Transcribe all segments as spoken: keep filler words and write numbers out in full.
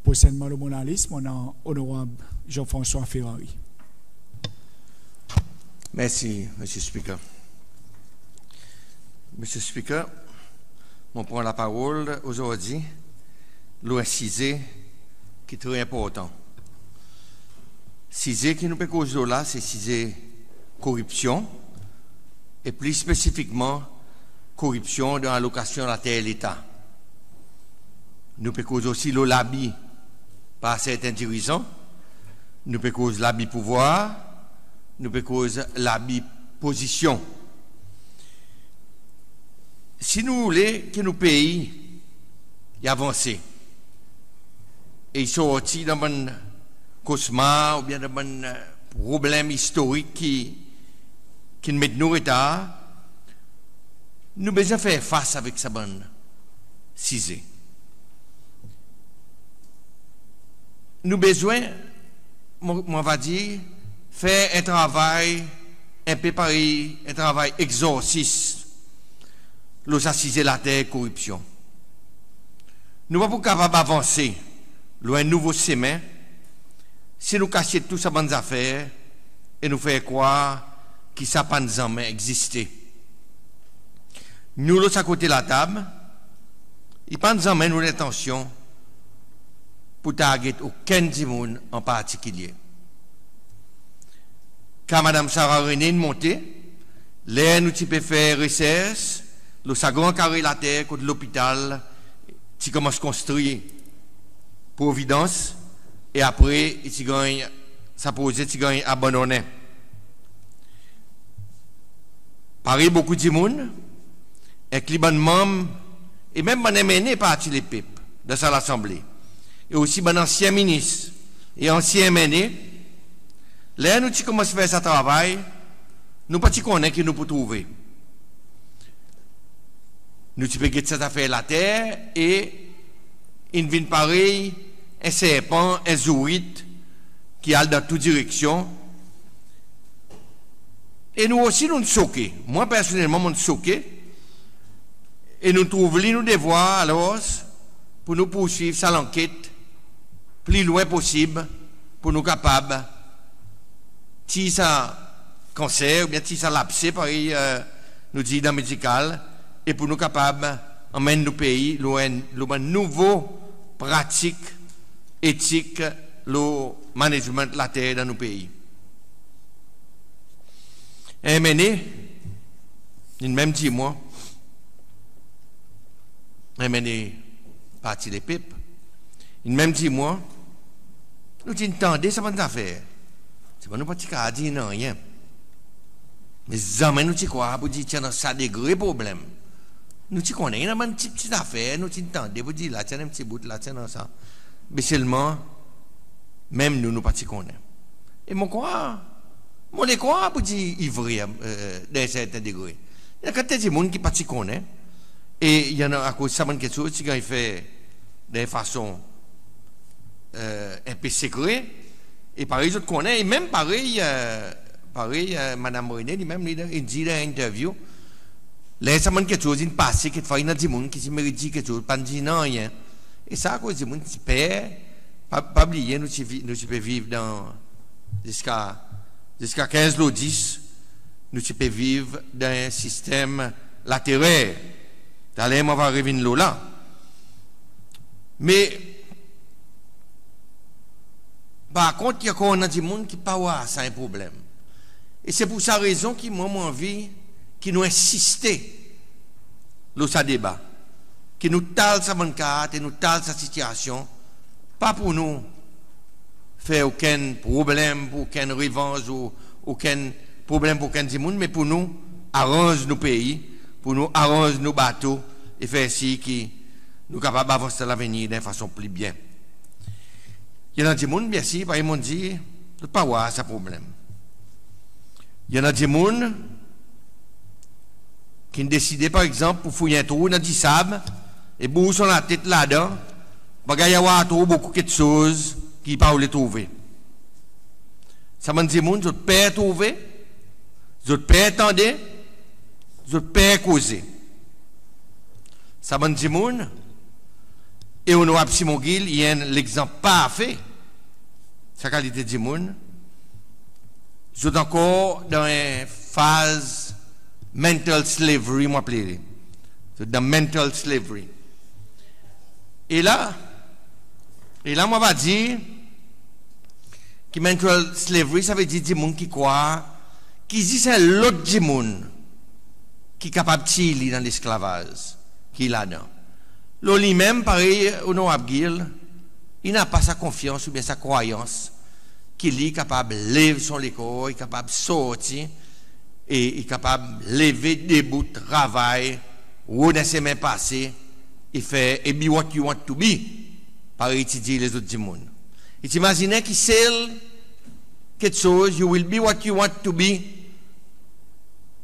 Prosenman lo mon lalis mon annan Onorab Jean-François Ferrari. Mersi Mr Speaker. Mr Speaker, mon pran laparol ozordi lo en size ki tre enportan. Size ki nou pe koz lo la se size koripsyon, e pli spesifikman koripsyon dan alokasyon later Leta. Nou pe koz osi lo labi par serten dirizan, nou pe koz labi pouvwar, nou pe koz labi pozisyon. Si nou oule ki nou pei i avanse e i sorti dan bann kosmar oubyen dan bann problenm istorik ki, ki'n met nou retar, nou bezwen fer fas avek sa bann size. Nou bezwen, mon, mon ava dir, fer en travay en pe parey en travay egzorsis lo sa size later koripsyon. Nou pa pou kapab avanse lo en nouvo semen si nou kasyet tou sa bann zafer e nou fer krwar ki sa pa'n zanmen egziste. Nou lo sa kote latab, i pa'n zanmen nou lentansyon pou target okenn dimoun an partikilye. Ka Madanm Sarah Rene in montre, ler nou ti pe fer resers lo sa gran kare later kot lopital ti konmans konstri Providence, e apre i ti ganny, sa proze ti ganny abandonnen. Parey bokou dimoun, enkli bann manm e menm bann MNA Parti Lepep dan sa Lasanble, e osi bann ansyen minis e ansyen MNA, ler nou ti konmans fer sa travay, nou pa ti konnen ki nou pou trouve. Nou ti pe get sa zafer later e in vin parey en serpan, en zourit ki al dan tou direksyon. E nou osi nou'n soke. Mwan personnelman mon'n soke. E nou trouv li nou devwar alors pou nou pourswiv sa lanket pli lwen posib, pou nou kapab tir sa kanser oubyen tir sa lapse parey nou dir dan medikal, e pou nou kapab anmenn nou pei lo en, lo bann nouvo pratik etik lo management later dan nou pei. En MNA in menm dir mwan, en MNA Parti Lepep, in menm dir mwan, nou ti'n tande sa bann zafer, selman nou pa ti kapab dir nanryen. Me zanmen nou ti krwar pou dir ti annan sa degre problenm. Nou ti konnen i annan bann pti pti zafer, nou ti'n tande pou dir la ti annan en pti bout, la ti annan sa. Me selman menm nou, nou pa ti konnen. E mon krwar, mon le krwar pou dir i vre dan en serten degre. I annan kantite dimoun ki pa ti konnen, e i annan akoz sa bann keksoz ti ganny fer dan en fason en pe sekre, e parey zot konnen, e menm parey, parey Madanm Rene li menm li in dir dan en interview, ler sa bann keksoz in pase, kekfwa i annan dimoun ki ti merit dir keksoz, pa'n dir nanryen. E sa akoz dimoun ti per, pa, pa bliye nou ti vi, nou ti pe viv dan, ziska, ziska kenz lo dis, nou ti pe viv dan en sistenm laterer. Taler mon ava revin lo la. Me par kont i ankor annan dimoun ki pa war sa en problenm. E se pour sa rezon ki mwan mon anvi ki nou ensiste lo sa deba, ki nou tal sa bann kart e nou tal sa sitiasyon, pa pour nou fer okenn problenm, pour okenn revanz ou okenn problenm pour okenn dimoun, me pour nou aranz nou pei, pour nou aranz nou bato e fer sir ki nou kapab avans dan lavenir dan en fason pli byen. I annan dimoun, byensir, parey mon'n dir, zot pa war sa problenm. I annan dimoun ki'n deside, par egzanp, pour fouy en trou dan disab e bouz son latet ladan, pa ganny war tro bokou keksoz ki i pa oule trouve. Sa bann dimoun, zot per trouve, zot per tande, zot per koze. Sa bann dimoun, E Onorab Simon Gill i en legzanp parfe sa kalite dimoun. Zot ankor dan en faz mental slavery, mon apel li. Zot dan mental slavery. E la, e la mon ava dir ki mental slavery, savedir dimoun ki krwar ki zis en lot dimoun ki kapab tir li dan lesklavaz ki i ladan. Lo li menm, parey Onorab Gill, i napa sa konfyans oubyen sa krwayans ki li i kapab lev son lekor, i kapab sorti e i kapab leve debout, travay, rod en semen pase e fer, e be what you want to be, parey i ti dir lezot dimoun. I ti mazinen ki sel keksoz, you will be what you want to be,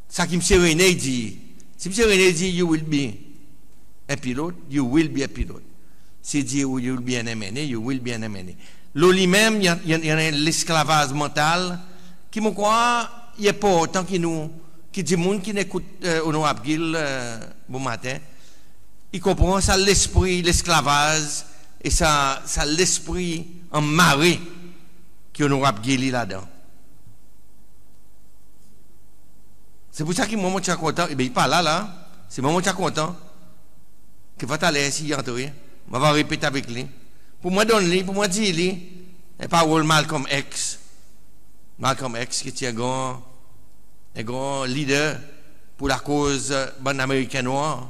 sa ki Msye René i dir. Si Msye René i dir you will be en pilot, you will be a pilot. Si i dir you will be an M N A, you will be an M N A. Lo li menm, i annan, i annan, i annan en lesklavaz mantal ki mon krwar i enportan ki nou, ki dimoun ki'n ekout, e, Onorab Gill, e, bomaten, i konpran sa lespri lesklavaz e sa, sa lespri anmare ki Onorab Gill i ladan. Se pour sa ki mwan, mon ti a kontan, e ben, i pa la la, se mwan, mon ti a kontan. Kekfwa taler si i antre, mon ava repet avek li. Pour mwan donn li, pour mwan dir li en parol Malcolm X. Malcolm X ki ti en gran, en gran lider pour lakoz, e, bann Ameriken Nwar.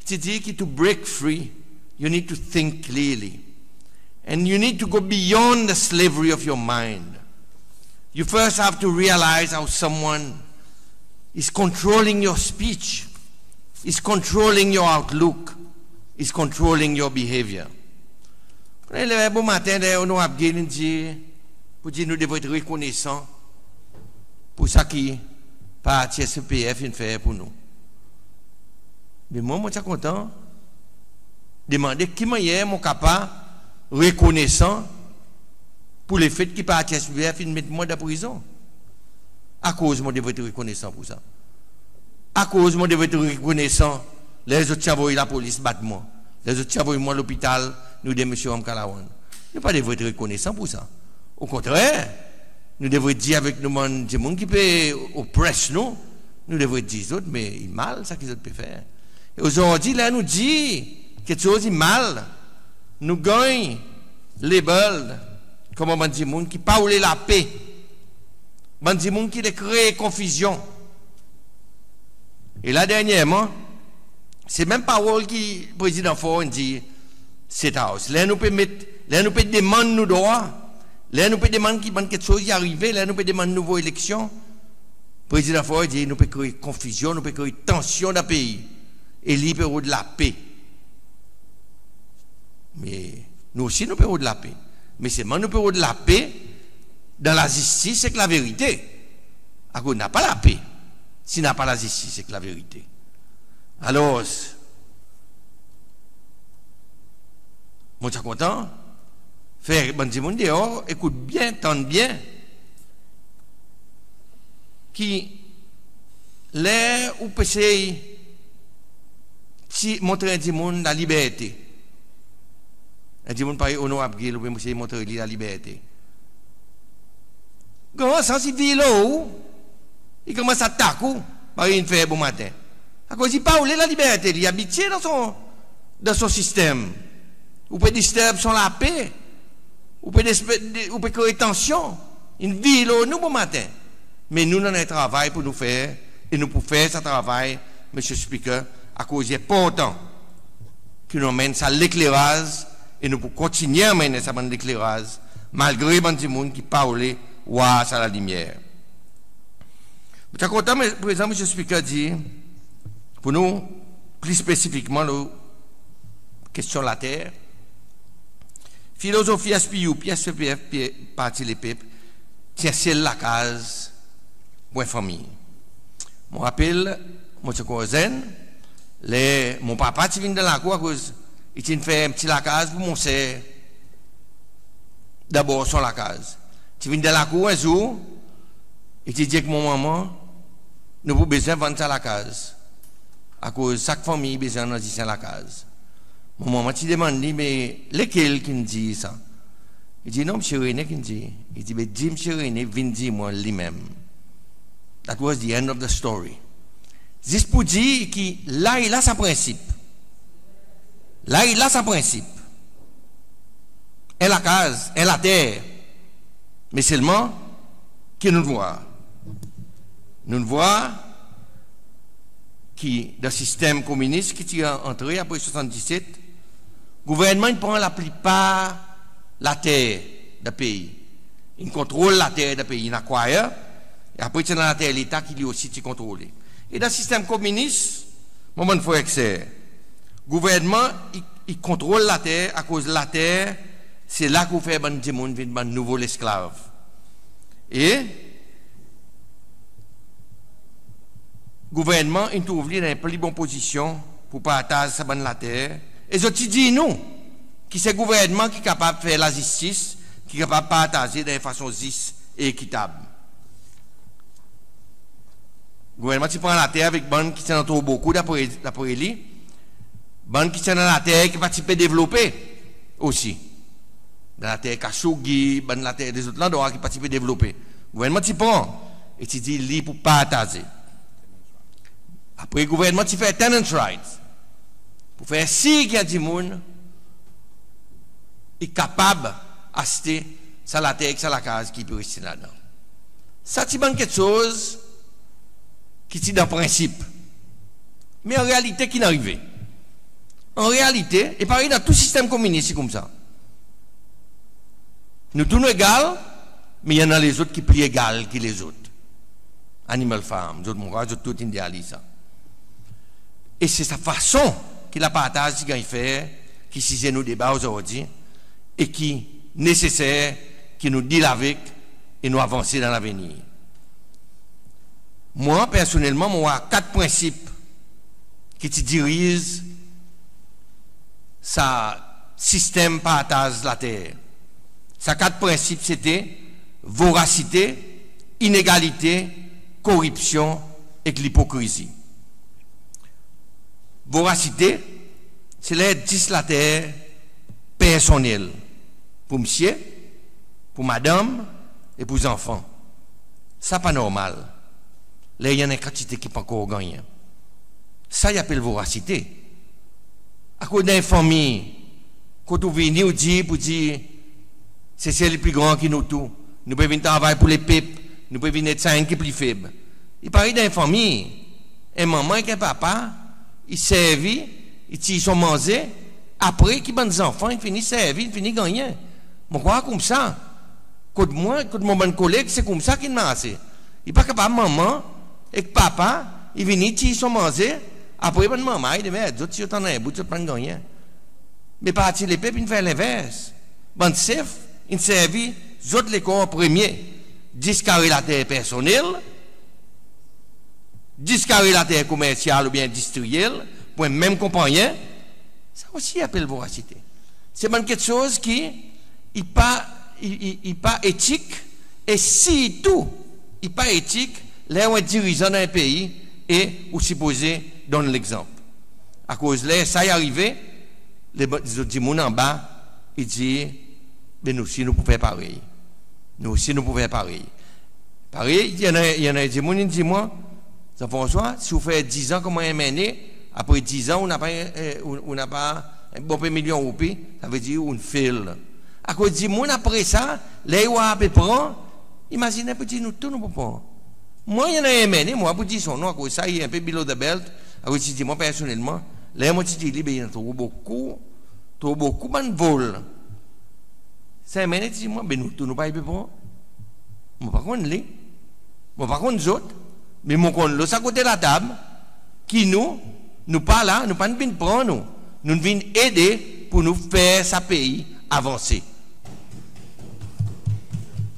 Ti dir ki to break free, you need to think clearly. And you need to go beyond the slavery of your mind. You first have to realize how someone is controlling your speech, is controlling your outlook, is controlling your behavior. Konnen, bomaten, Onorab Gill in dir, pour dir nou devret rekonesan pour sa ki parti S P P F in fer pour nou. Me mwan, mon ti a kontan demande ki mannyer mon kapab rekonesan pour lefet ki parti S P P F in met mwan dan prizon. Akoz mon devret rekonesan pour sa? Akoz mon devret rekonesan ler zot ti anvoy lapolis bat mwan, ler zot ti anvoy mwan lopital, nou de Msye Ramkalawan? Nou pa devret rekonesan pour sa. Okontrer, nou devret dir avek nou bann dimoun ki pe oppress nou, nou devret dir zot, me i mal sa ki zot pe fer. E ozordi, ler nou dir keksoz i mal, nou ganny label konman bann dimoun ki pa oule lape, bann dimoun ki le kree konfizyon. E la dernyerman, se menm parol ki Prezidan Faure in dir State House. Ler nou pe met, ler nou pe demann nou drwa, ler nou pe demann ki bann keksoz i arive, ler nou pe demann nouvo eleksyon, Prezidan Faure i dir nou pe kree konfizyon, nou pe kree tansyon dan pei, e li i pe rod lape. Me nou osi nou pe rod lape. Me selman nou pe rod lape dan lazistis ek laverite. Akoz napa lape si napa lazistis ek laverite. Alors, mon ti a kontan fer bann dimoun deor ekout byen, tann byen, ki ler ou pe sey montre en dimoun laliberte, en dimoun parey Onorab Gill, ou pe sey montre li laliberte, gran sans i vir lo ou, i konmans atak ou, parey in fer bomaten. Akoz i pa oule laliberte, li abitye dan son, dan son sistenm. Ou pe disturb son lape, ou pe despe-, de-, ou pe kree tansyon. In vir lo nou bomaten. Me nou, nou annan en travay pour nou fer, e nou pou fer sa travay, Msye Speaker, akoz i enportan ki nou anmenn sa lekleraz, e nou pou kontinyen anmenn sa bann lekleraz, malgre bann dimoun ki pa oule war sa lalimyer. Mon ti a kontan, me, prezan, Msye Speaker, dir pour nou, pli spesifikman, lo kestyon later, filozofi S P U P, S P P F, Parti Lepep, ti en sel lakaz pour en fanmir. Mon rapel, mon ti ankor zenn, ler mon papa ti vin dan lakour, akoz i ti'n fer en pti lakaz pour mon ser, dabor son lakaz. Ti vin dan lakour en zour, i ti dir ek mon manman, nou pou bezwen vann sa lakaz, akoz sak fanmir i bezwen annan zis en lakaz. Mon manman ti demann li, me lekel ki'n dir sa? I dir, non, Msye Rene ki'n dir. I dir, be dir Msye Rene vin dir mwan li menm. That was the end of the story. Zis pour dir ki la i la sa prensip. La i la sa prensip. En lakaz, en later. Me selman, ki nou'n vwar? Nou'n vwar ki dan sistenm kominis ki ti antre apre swasanndiset, gouvernman in pran laplipar later dan pei. In kontrol later dan pei, in acquire, e apre ti annan later Leta ki li osi ti kontrole. E dan sistenm kominis, mon bann frer ek ser, gouvernman i, i kontrol later, akoz later se la ki ou fer bann dimoun vin bann nouvo lesklav. E gouvernman in trouv li dan en pli bon pozisyon pour partaz sa bann later. E zot ti dir nou ki se gouvernman ki kapab fer lazistis, ki kapab partaze dan en fason zis e ekitab. Gouvernman ti pran later avek bann ki ti annan tro bokou, dapre, dapre li. Bann ki ti annan later ki pa ti pe devlope osi. Bann later Khashoggi, bann later lezot landrwa ki pa ti pe devlope. Gouvernman ti pran e ti dir li pour partaze. Apre gouvernman ti fer tenants' rights pour fer sir ki en dimoun i kapab aste sa later ek sa lakaz ki i pe reste ladan. Sa ti bann keksoz ki ti dan prensip. Me an realite, ki'n arive? An realite, e parey dan tou sistenm kominis i koumsa. Nou tou nou egal, me i annan lezot ki pli egal ki lezot. Animal Farm, zot, mon krwar zot tou in dir li sa. E se sa fason ki lapartaz ti ganny fer, ki size nou deba ozordi, e ki neseser ki nou deal avek e nou avanse dan lavenir. Mwan, personnelman, mon war kat prensip ki ti diriz sa sistenm partaz later. Sa kat prensip, sete vorasite, inegalite, koripsyon ek lipokrizi. Vorasite, se ler dis later personnel pour msye, pour madanm e pour zanfan. Sa pa normal. Ler i annan en kantite ki pa ankor gannyen. Sa i apel vorasite. Akoz dan en fanmir, kot ou vini, ou dir, pour dir, Sesel i pli gran ki nou tou. Nou pe vin travay pour lepep. Nou pe vin ed sa enn ki pli feb. I parey dan en fanmir, en manman ek en papa, i servi, i tir son manze, apre ki bann zanfan in fini servi, in fini gannyen. Mon krwar koumsa. Kot mwan, kot mon bann koleg, se koumsa ki'n marse. I pa kapab manman ek papa i vini tir son manze, apre bann manmay demerd zot, si zot annan en bout, zot pa'n gannyen. Me Parti Lepep in fer lenvers. Bann sef in servi zot lekor an premye. Dis kare later personnel, dis kare later komersyal oubyen endistriyel pour en menm konpannyen, sa osi i apel vorasite. Se bann keksoz ki i pa, i, i, i pa etik, e sirtou i pa etik ler ou en dirizan dan en pei e ou sipoze donn legzanp. Akoz ler sa i arive, le, lezot dimoun anba i dir, be nou osi nou pou fer parey. Nou osi nou pou fer parey. Parey, i annan, i annan dimoun in dir mwan, Jean-François, si ou fer diz an konman MNA, apre diz an ou napa, eh, ou, ou napa en bon pe milyon roupi, savedir ou'n fail. Akoz dimoun apre sa, ler i war pe pran, imazinen, pou dir nou tou nou pou pran. Mwan, i annan en MNA, mon pa pou dir son non, akoz sa i en pe below the belt, akoz i dir mwan personnelman, ler mon ti dir li, be i annan tro bokou, tro bokou bann vol. Sa MNA ti dir mwan, be nou tou nou pa pe pran. Mon pa konn li. Mon pa konn zot. Me mon konn lo sa kote latab ki nou, nou pa la, nou pa'n vin pran nou. Nou'n vin ede pour nou fer sa pei avanse.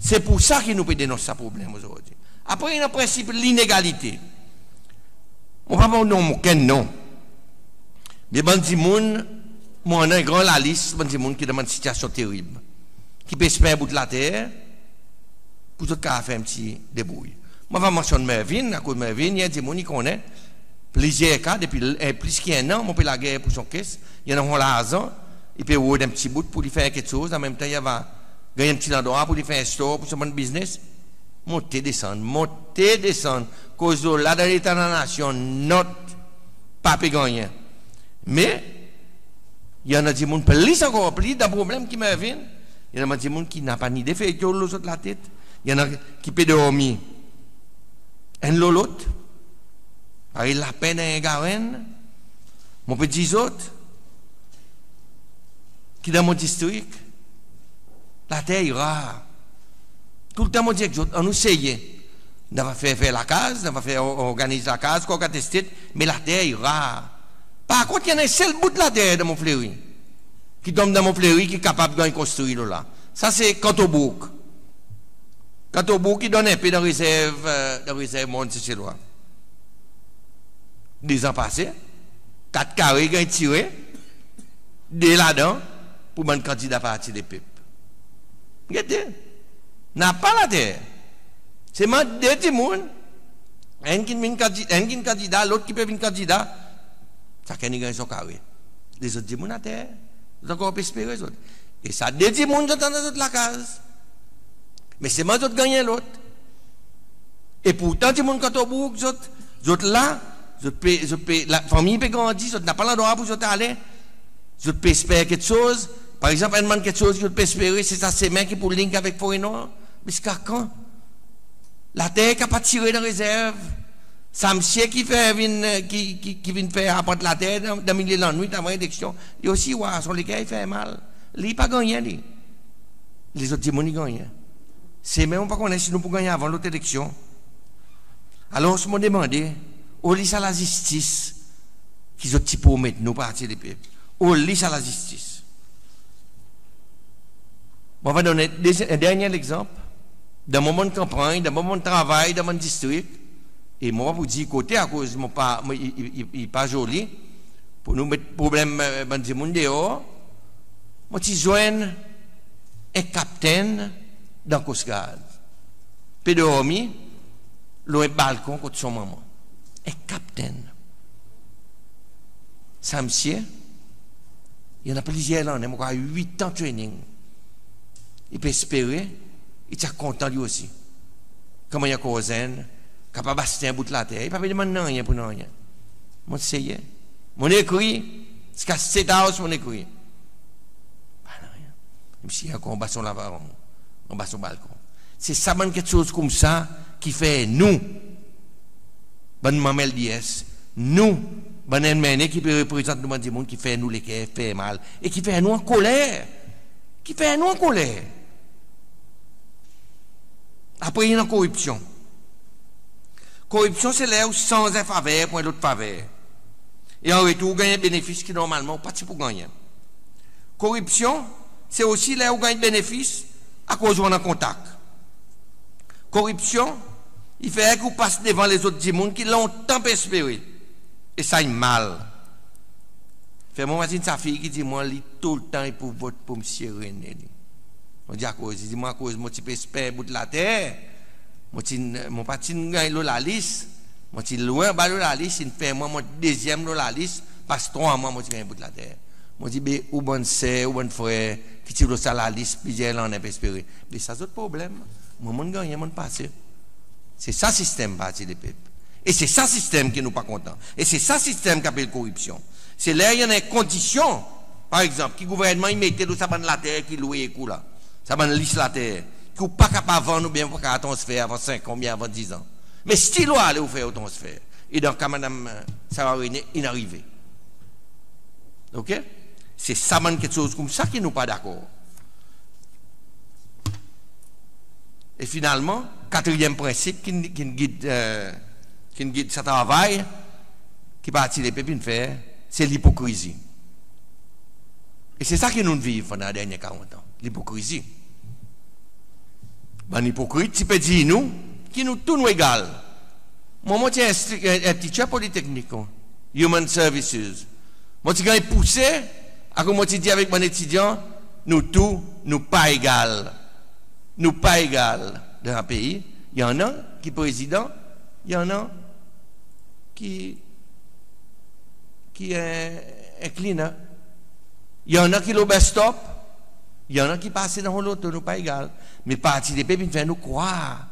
Se pour sa ki nou pe denons sa problenm ozordi. Apre, i annan prensip linegalite. Mon pa pou nonm okenn non. Me bann dimoun, mon annan en gran lalis bann dimoun ki dan bann sitiasyon terib, ki pe esper en bout later pour zot kapab fer en pti debrouy. Mon pa mansyonn Mervyn, akoz Mervyn i en dimoun i konnen, Plizyer ka, depi plis ki en an, mon pe lager pour son case, i annan son larzan, i pe rod en pti bout pour li fer keksoz, an menm tan i ava ganny en pti landrwa pour li fer en store pour son bann biznes. Monte desann, monte desann, koz lo la dan leta lanasyon, not, pa pe gannyen. Me i annan dimoun plis ankor, plis dan problenm ki Mervin, i annan dimoun ki napa ni de fey tol lo zot latet, i annan ki pe dormi enn lo lot, parey lapen dan en garenn. Mon pe dir zot ki dan mon distrik, later i rar. Toultan mon dir ek zot, annou seye. Nou ava fer, fer lakaz, nou ava fer, or-, organiz lakaz, Corgat Estate, me later i rar. Par kont, i annan en sel bout later dan Mont Fleuri ki tonm dan Mont Fleuri, ki kapab ganny konstri lo la. Sa se Canteaubourg. Canteaubourg ki donn en pe dan rezerv, e, dan rezerv Mont Seselwa. Dezan pase, kat kare ganny tire, de ladan pour bann kandida Parti Lepep. Gete, napa later. Selman de dimoun, enn ki'n vin kandi-, enn ki'n kandida, lot ki pe vin kandida, sakenn i ganny son kare. Lezot dimoun ater, zot ankor pe espere zot. E sa de dimoun zot annan zot lakaz. Me selman zot ganny en lot. E pourtan dimoun Canteaubourg, zot, zot la, zot pe, zot pe, lafanmir pe grandi, zot napa landrwa pour zot ale. Zot pe esper keksoz. Par egzanp, enn bann keksoz ki zot pe espere, se sa semen ki pou link avek Forêt Noire. Me ziska kan? Later i kapab tire dan rezerv. Sa msye ki fer vin, ki, ki, ki vin fer arpant later dan, dan milye lannwit avan eleksyon, li osi war, son leker i fer mal. Li pa gannyen li. Lezot dimoun i gannyen. Semen, mon pa konnen si nou pou gannyen avan lot eleksyon. Alors mon demande, oli sa lazistis ki zot ti promet nou, Parti Lepep? Oli sa lazistis? Mon ava donn en de-, en dernyen legzanp. Dan mon bann kanpanny, dan mon bann travay dan bann distrik, e mon pa pou dir kote akoz mon pa, mon, i, i, i, i pa zoli pour nou met problenm, e, bann dimoun deor. Mon ti zwenn en kaptenn dan Coast Guard pe dormi lo en balkon kot son manman. En kaptenn. Sa msye, i annan plizyer lannen, mon krwar wit an training. I pe espere, i ti a kontan li osi. Konman i ankor zenn, kapab aste en bout later, i pa pe demann nanryen pour nanryen. Mon seye. Mon ekrir, ziska State House mon ekrir. Pa nanryen. Msye ankor anba son lavaron, anba son balkon. Se sa bann keksoz koumsa ki fer nou, bann manm L D S, nou, bann MNA ki pe reprezant nou, bann dimoun ki fer nou leker fer mal e ki fer nou ankoler. Ki fer nou ankoler. Apre i annan koripsyon. Koripsyon se ler ou sanz en faver pour en lot faver. E an retour ou ganny en benefis ki normalman ou pa ti pou gannyen. Koripsyon se osi ler ou ganny benefis akoz ou annan kontak. Koripsyon i fer ki ou pas devan lezot dimoun ki lontan pe espere. E sa i mal. Fer mwan, mon ti annan sa fiy ki dir mwan li toultan i pou vot pour Msye René li. Mon dir akoz? I dir mwan akoz mon ti pe esper bout later, mon ti, mon pa ti'n ganny lo lalis, mon ti lwen anba lo lalis, in fer mwan mont dezyenm lo lalis, pas trwa mwan mon ti ganny bout later. Mon dir be ou bann ser, ou bann frer ki ti lo sa lalis plizyer lannen pe espere. Be sa zot problenm. Mwan mon'n gannyen, mon'n pase. Se sa sistenm Parti Lepep. E se sa sistenm ki nou pa kontan. E se sa sistenm ki apel koripsyon. Se ler i annan en kondisyon, par egzanp, ki gouvernman i mete lo sa bann later ki lwe ek ou la, sa bann lis later, ki ou pa kapab vann oubyen ou pa kapab transfer avan senk an oubyen avan diz an. Me still ou ale ou fer ou transfer. E dan ka Madanm, e, Sarah René, in arive. OK? Se sa bann keksoz koumsa ki nou pa dakor. E finalman, katriyenm prensip ki'n, ki'n gid, e, ki'n gid sa travay ki Parti Lepep in fer, se lipokrizi. E se sa ki nou'n viv pandan dernyen karant an, lipokrizi. Bann ipokrit ti pe dir nou ki nou tou nou egal. Mwan, mon ti en, en, en teacher politeknik, Human Services. Mon ti ganny pouse, akoz mon ti dir avek bann etidyan, nou tou nou pa egal. Nou pa egal dan sa pei. I annan ki prezidan, i annan ki ki en, en cleaner. I annan ki lo bus stop, i annan ki pase dan son loto, nou pa egal. Me Parti Lepep in fer nou krwar,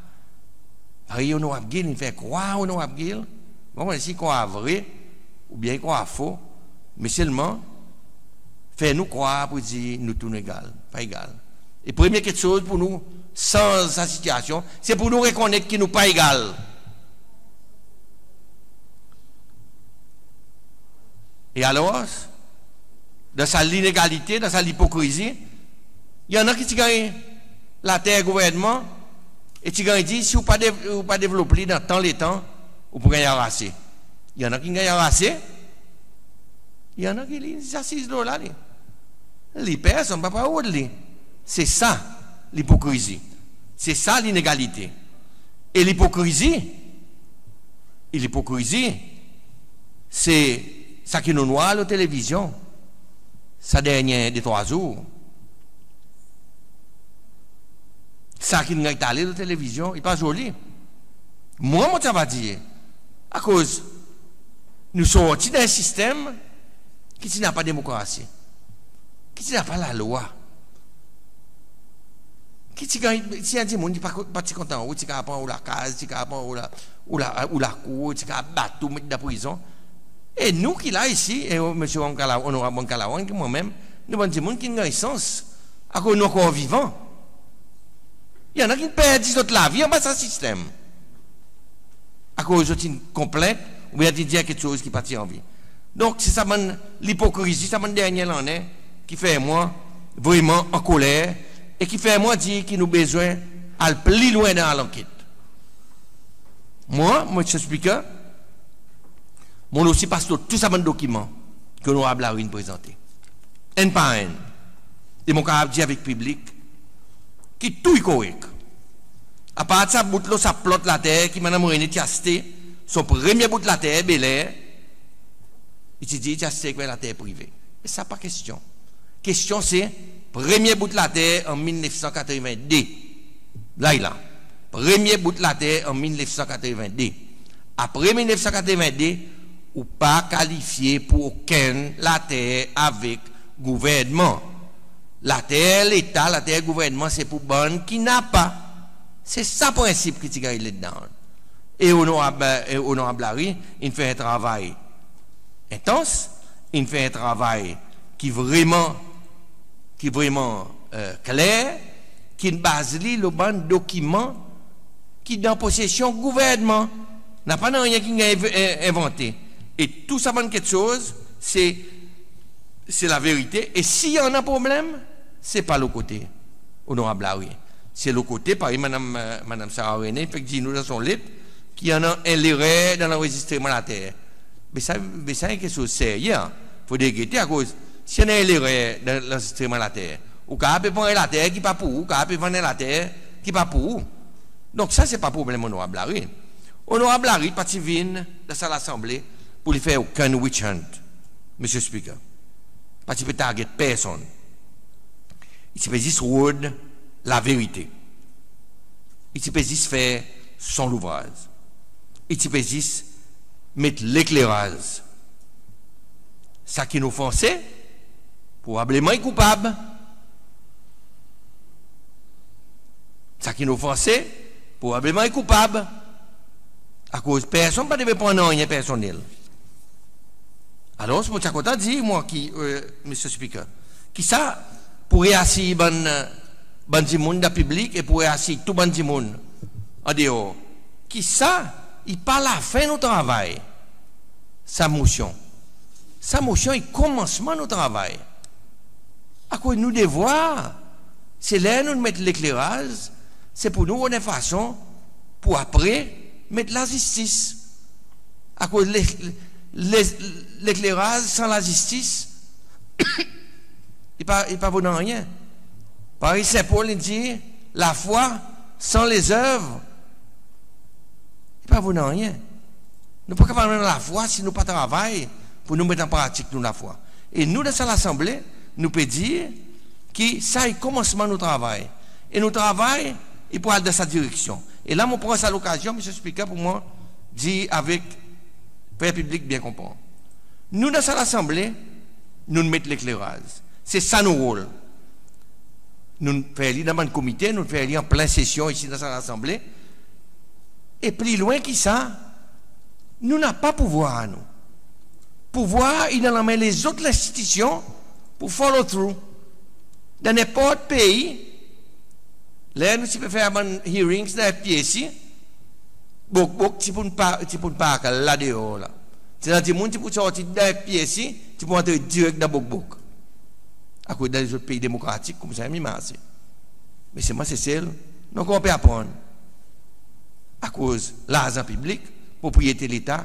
parey Onorab Gill in fer krwar Onorab Gill, mon pa konn si i krwar vre oubyen i krwar fo, me selman fer nou krwar pour dir nou tou nou egal, pa egal. E premye keksoz pour nou sanz sa sitiasyon, se pour nou rekonnet ki nou pa egal. E alors, dan sa linegalite, dan sa lipokrizi, i annan ki ti ganny later gouvernman, e ti ganny dir, si ou pa, de, ou pa devlop li dan tan letan, ou pou ganny arase. I annan ki'n ganny arase, i annan ki li, li asiz lo la li. Li, personn pa pou rod li. Se sa lipokrizi. Se sa linegalite. E lipokrizi, e lipokrizi, se sa ki nou'n war lo televizyon sa dernyen de trwa zour. Sa ki'n ganny tale lo televizyon, i pa zoli. Mwan, mon ti ava dir, akoz nou sorti dan en sistenm ki ti napa demokrasi, ki ti napa lalwa, ki ti ganny, si en dimoun ti pa, pa ti kontan ou, ti kapab pran ou lakaz, ti kapab pran ou la, ou la, ou lakour, ti kapab bat ou, met dan prizon. E nou ki la isi, e Msye Ramkalawan, Onorab Ramkalawan, ki mwan menm, nou bann dimoun ki'n ganny sans, akoz nou ankor vivan. I annan ki'n perdi zot lavi anba sa sistenm, akoz zot in konplent oubyen zot in dir keksoz ki pa ti anvi. Donk, se sa bann lipokrizi sa bann dernyen lannen ki fer mwan vreman ankoler e ki fer mwan dir ki nou bezwen al pli lwen dan lanket. Mwan, Msye Speaker, mon'n osi pas lo tou sa bann dokiman ki Onorab Larue in prezante, enn par enn. E mon kapab dir avek piblik ki tou i korek. Apard sa bout lo sa plot later ki Madanm Rene ti aste, son premye bout later Bel Air, i ti dir i ti aste avek en later prive. Me sa pa kestyon. Kestyon se premye bout later an mil nef san katreven de. La i la. Premye bout later an mil nef san katreven de. Apre mil nef san katreven de, ou pa kalifye pour okenn later avek gouvernman. Later Leta, later gouvernman, se pour bann ki napa. Se sa prensip ki ti ganny laid down. E Onorab, e Onorab Larue in fer en travay entans, in fer en travay ki vreman, ki vreman, e, kler, ki'n baz li lo bann dokiman ki dan posesyon gouvernman. Napa nanryen ki'n ganny env-, en-, envante. E tou sa bann keksoz, se, se laverite. E si i annan problenm, se pa lo kote Onorab Larue. Se lo kote, parey Madanm, e, Madanm Sarah Rene fek dir nou dan son let, ki i annan en lerer dan lanrezistreman later. Me sa, me sa en keksoz serye, fodre gete, akoz si i annan en lerer dan lanrezistreman later, ou kapab pe pran en later ki pa pour ou, ou kapab pe vann en later ki pa pour ou. Donk sa se pa problenm Onorab Larue. Onorab Larue pa ti vin dan sa Lasanble pour li fer okenn witch hunt, Msye Speaker. Pa ti pe target personn. I ti pe zis rod laverite. I ti pe zis fer son louvraz. I ti pe zis met lekleraz. Sa ki'n ofanse, probableman i koupab. Sa ki'n ofanse, probableman i koupab. Akoz personn pa devret pran nanryen personnel. Alors, mon ti a kontan dir, mwan, ki, e, Msye Speaker, ki sa pour reasir bann, e, bann dimoun dan piblik e pour reasir tou bann dimoun an deor, ki sa i pa lafen nou travay, sa Mosyon. Sa Mosyon i konmansman nou travay. Akoz nou devwar, se ler nou met lekleraz, se pour nou rod en fason pour apre met lazistis. Akoz le, le, lekleraz san lazistis, i pa, i pa vo nanryen. Parey Sen Pol in dir, lafwa san lezev, i pa vo nanryen. Nou pa kapab annan lafwa si nou pa travay pour nou met an pratik nou lafwa. E nou dan sa Lasanble, nou pe dir ki sa i konmansman nou travay. E nou travay i pou al dan sa direksyon. E la mon pran sa lokazyon, Msye Speaker, pour mwan dir avek, fer piblik byen konpran. Nou dan sa Lasanble, nou'n met lekleraz. Se sa nou rol. Nou'n fer li dan bann komite, nou'n fer li an plen sesyon isi dan sa Lasanble. E pli lwen ki sa, nou napa pouvwar nou. Pouvwar i dan lanmen lezot lenstitisyon pour follow through. Dan nenport pei, ler nou ti pe fer bann hearings dan FPAC, bokbok ti pou'n pa, ti pou'n park la deor la. Ti annan dimoun ti pou sorti dan FPAC, ti pou antre direk dan bokbok. Akoz dan lezot pei demokratik koumsa i marse. Me selman Sesel, nou ankor pe aprann. Akoz larzan piblik, propriyete Leta,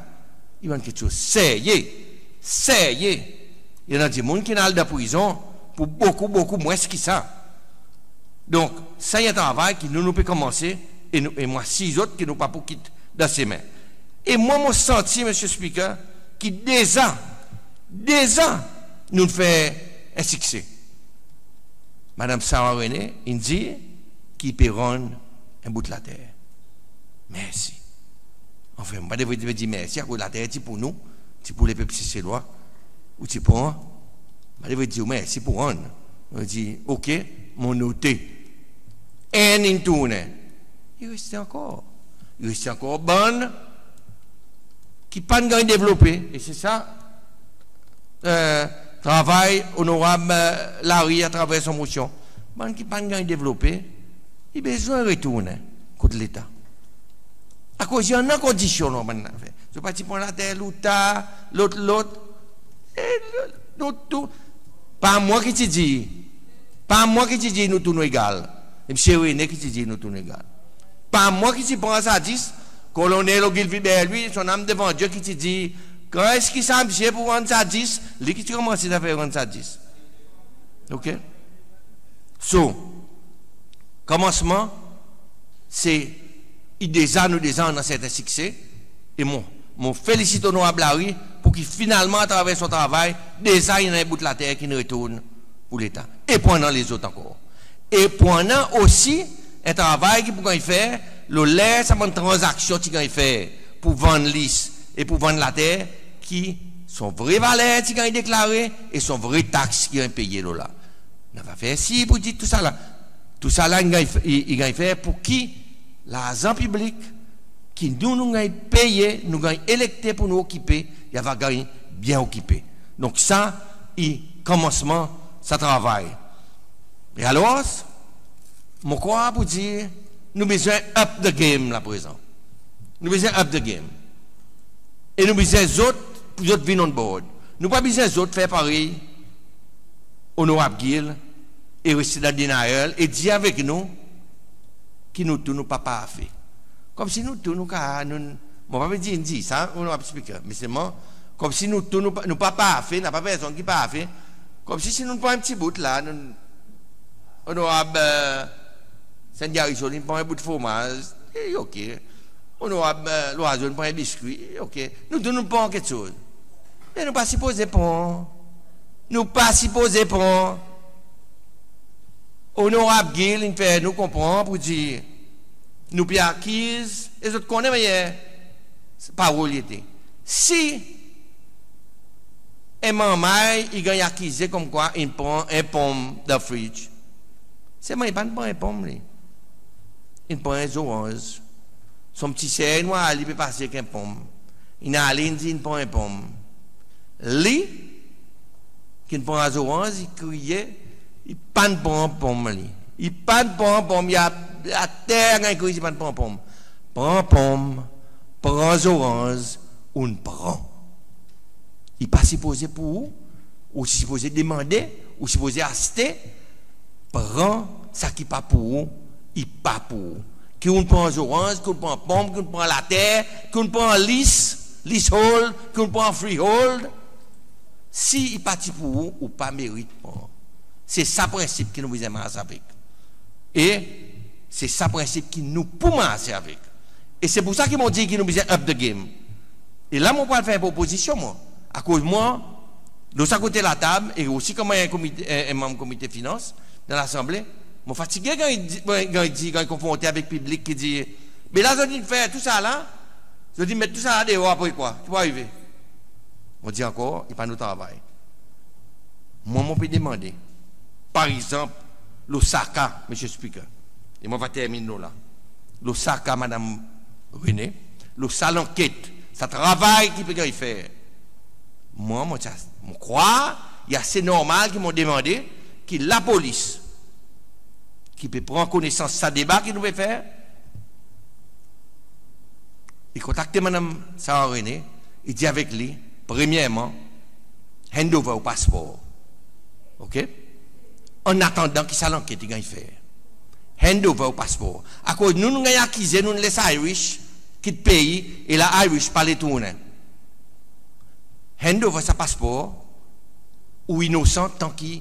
i bann keksoz serye, serye. I annan dimoun ki'n al dan prizon pour bokou, bokou mwens ki sa. Donk, sa i en travay ki nou, nou pe konmanse, e nou, e mon asir zot ki nou pa pou kit dan semen. E mwan, mon santi, Mr Speaker, ki deza, deza, nou'n fer en sikse. Madanm Sarah Rene in dir ki i pe rann en bout later. Mersi. Anfen, mon pa devret dir mersi, akoz later ti pour nou, ti pour lepep Seselwa, ou ti pran, mon pa devret dir ou mersi pour rann. Mon dir, ok, mon note. Enn in tournen. I reste ankor. I reste ankor bann ki pa'n ganny devlope. E se sa, e, travay Onorab, e, Larue atraver son mosyon. Bann ki pa'n ganny devlope, i bezwen retournen kot Leta. Akoz i annan kondisyon lo bann later. Zot pa ti pran later Louta, lot, lot. E, lot tou. Pa mwan ki ti dir. Pa mwan ki ti dir nou tou nou egal. E Msye Rene ki ti dir nou tou nou egal. Pa mwan ki ti pran sa dis, Kolonel Ogilvie Berlhuis, son nanm devan Dye, ki ti dir, kan eski sa msye pou rann sa dis, li ki ti konmanse zafer rann sa dis. Ok? So, konmansman, se, i deza, nou deza annan serten sikse, e mon, mon felisit Onorab Larue pour ki finalman, atraver son travay, deza i annan en bout later ki'n retourn pour Leta. E pou annan lezot ankor. E pou annan osi en travay ki pou ganny fer, lo ler sa bann tranzaksyon ti ganny fer pour vann lease e pour vann later, ki son vre valer ti ganny deklare e son vre taks ki ganny peye lo la. Nou ava fer sir pour dir tousala. Tousala i ganny, i, i ganny fer pour ki larzan piblik ki nou, nou ganny peye, nou ganny elekte pour nou okipe, i ava ganny byen okipe. Donk sa i konmansman sa travay. E alors, mon krwar pour dir, nou bezwen up the game la prezan. Nou bezwen up the game. E nou bezwen zot, pour zot vin on board. Nou pa bezwen zot fer parey Onorab Gill e reste dan denial e dir avek nou ki nou tou nou pa parfe. Konmsi nou tou nou ka, nou, mon pa pe dir, dir sa, Onorab Speaker, me selman, konmsi nou tou nou pa, nou pa parfe, napa personn ki parfe, konmsi si nou pran en pti bout la, nou, Onorab, e, Saint Garrison in pran en bout fromaz, e, ok. Onorab, e, Loizeau in pran en biskwi, e, ok. Nou tou nou pran keksoz. Me nou pa sipoze pran. Nou pa sipoze pran. Onorab Gill in fer nou konpran pour dir nou pe akiz, e zot konnen mannyer parol i ete. Si en manrmay i ganny akize konmkwa in pran en ponm dan fridge, selman i pa'n pran en ponm li. In pran en zoranz. Son pti ser in war li pe pase ek en ponm. In ale, in dir in pran en ponm. Li, ki'n pran zoranz, i kriye, i pa'n pran ponm li. I pa'n pran ponm, i a, ater ganny kriz, i pa'n pran ponm. Pran ponm, pran zoranz, ou'n pran. I pa sipoze pour ou, ou sipoze demande, ou sipoze aste, pran sa ki pa pour ou, i pa pour ou. Ki ou'n pran zoranz, ki ou'n pran ponm, ki ou'n pran later, ki ou'n pran lease, leasehold, ki ou'n pran freehold. Si i pa ti pour ou, ou pa merit pran. Se sa prensip ki nou bezwen mars avek. E se sa prensip ki nou pou marse avek. E se pour sa ki mon dir ki nou bezwen up the game. E la mon pral fer en propozisyon, mwan. Akoz mwan, lo sa kote latab, e osi konman en komite, en, en manm Komite Finans dan Lasanble, mon fatige ganny di, ganny di, ganny konfronte avek piblik ki dir, be la zot in fer tousala, zot in met tousala deor, apre kwa? Ki pou arive? Mon dir ankor, i pa nou travay. Mwan mon pe demande, par egzanp, lo sa ka, Mr Speaker, e mon ava termin lo la, lo sa ka Madanm Rene, lo sa lanket, sa travay ki pe ganny fer, mwan mon ti a, mon krwar i ase normal ki mon demande ki Lapolis ki pe pran konesans sa deba ki nou pe fer, i kontakte Madanm Sarah Rene, i dir avek li, premyerman, hand over ou paspor. OK? An atandan ki sa lanket i ganny fer, hand over ou paspor. Akoz nou, nou ganny akize, nou'n les Irish kit pei, e la Irish pa le tournen. Hand over sa paspor, ou inosan tan ki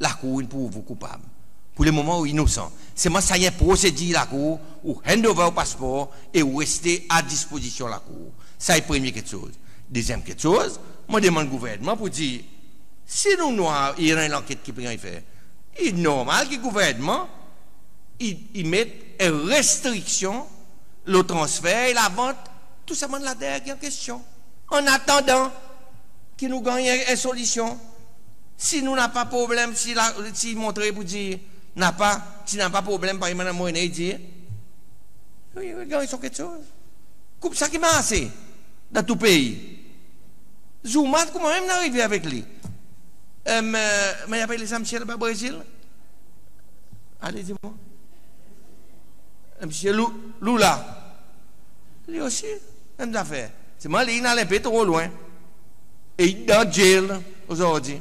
lakour in prouv ou koupab. Pour le moman ou inosan. Selman sa i en prosedir lakour, ou hand over ou paspor e ou reste a dispozisyon lakour. Sa i premye keksoz. Dezyenm keksoz, mon demann gouvernman pour dir, si nou, nou war i annan en lanket ki pe ganny fer, i normal ki gouvernman i, i met en restriksyon lo transfer e lavant tou sa bann later ki an kestyon, an atandan ki nou ganny en, en solisyon. Si nou napa problenm, si la, si i montre pour dir napa, si napa problenm, parey Madanm Rene i dir, i ganny son keksoz. Koumsa ki marse dan tou pei. Zuma, koman menm in arive avek li? Em, e, me i apel sa msye laba Brezil? Ale, dir mwan. Msye Lu-, Lula. Li osi, menm zafer. Selman li in al en pe tro lwen. E i dan jail ozordi.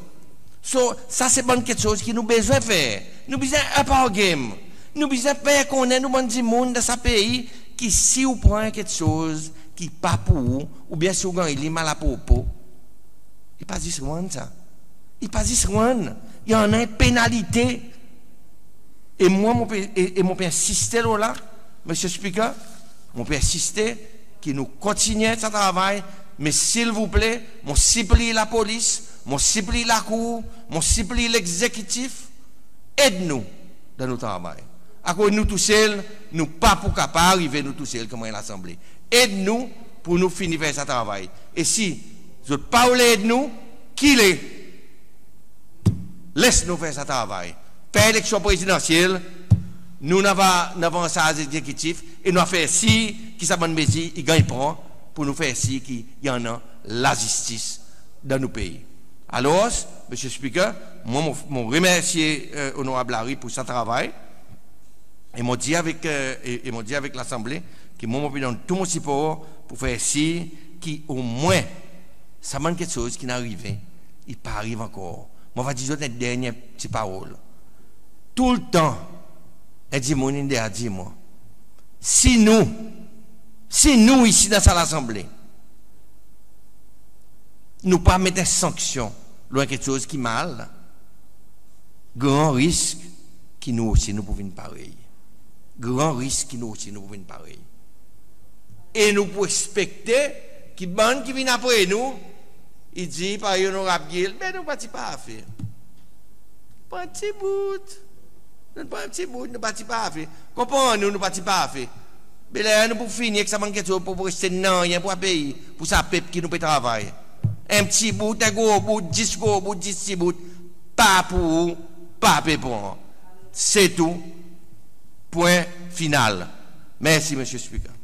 So, sa se bann keksoz ki nou bezwen fer. Nou bezwen up our game. Nou bezwen fer konnen nou bann dimoun dan sa pei ki si ou pran keksoz ki pa pour ou, oubyen si ou ganny li mal apropo, i pa zis rann sa. I pa zis rann. I annan en penalite. E mwan, mon pe, e, e mon pe ensiste lo la, Mr Speaker, mon pe ensiste ki nou kontinyen sa travay, me silvouple, mon sipliy Lapolis, mon sipliy Lakour, mon sipliy Legzekitif, ed nou dan nou travay. Akoz nou tousel, nou pa pou kapab arive nou tousel konman en Lasanble. Ed nou pour nou fini fer sa travay. E si zot pa oule ed nou, kile, les nou fer sa travay. Per eleksyon prezidansyel, nou, nou ava, nou ava an sarz Legzekitif e nou a fer sir ki sa bann mezir i ganny pran pour nou fer sir ki i annan lazistis dan nou pei. Alors, Mr Speaker, mwan, mon, mon remersye, e, Onorab Larue pour sa travay. E mon dir avek, e, e, e mon dir avek Lasanble ki mwan, mon pe donn tou mon sipor pour fer sir ki omwen sa bann keksoz ki'n arive, i pa ariv ankor. Mon ava dir zot en dernyen pti parol. Toultan, en dimoun in deza dir mwan, si nou, si nou isi dan sa Lasanble, nou pa met en sanksyon lo en keksoz ki mal, gran risk ki nou osi nou pou vin parey. Gran risk ki nou osi nou pou vin parey. E nou pou ekspekte ki bann ki vin apre nou, i dir parey Onorab Gill, be nou pa ti parfe. Pa ti bout. Nou pa ti bout, nou pa ti parfe. Konpran nou, nou pa ti parfe. Be ler nou pou fini ek sa bann keksoz, pou, pou reste nanryen pour sa pei, pour sa pep ki nou pe travay. En pti bout, en gro bout, dis gro bout, dis pti bout, pa pour ou, pa pe pran. Se tou. Pwen final. Mersi, Mr Speaker.